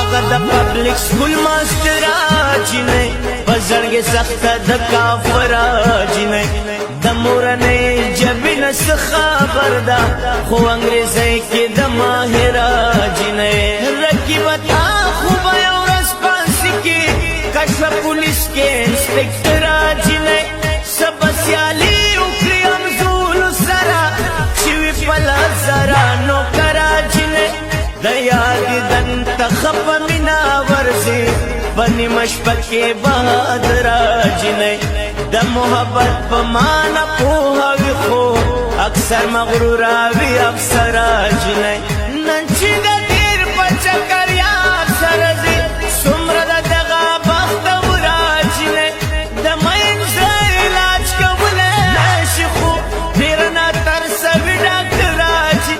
هغه د پبلک سکول ماستر جنې، بزرګ سخت د کافر جنې، د مورنې جبین خبر ده، خو انګریزي کې د ماهر جنې. رقیب تا خو به ورځ پانسی کې کښ پولیس کې انسپکټر جنې، سب سیالي وکړي امزول سره چې وی پلا زرا نو کرا جنې. د یاد دن تخپ مینا ورزي بنی مشپکه بہادر جنې، د محبت په معنا پوهاوي خو اکثر مغرور وي افسر.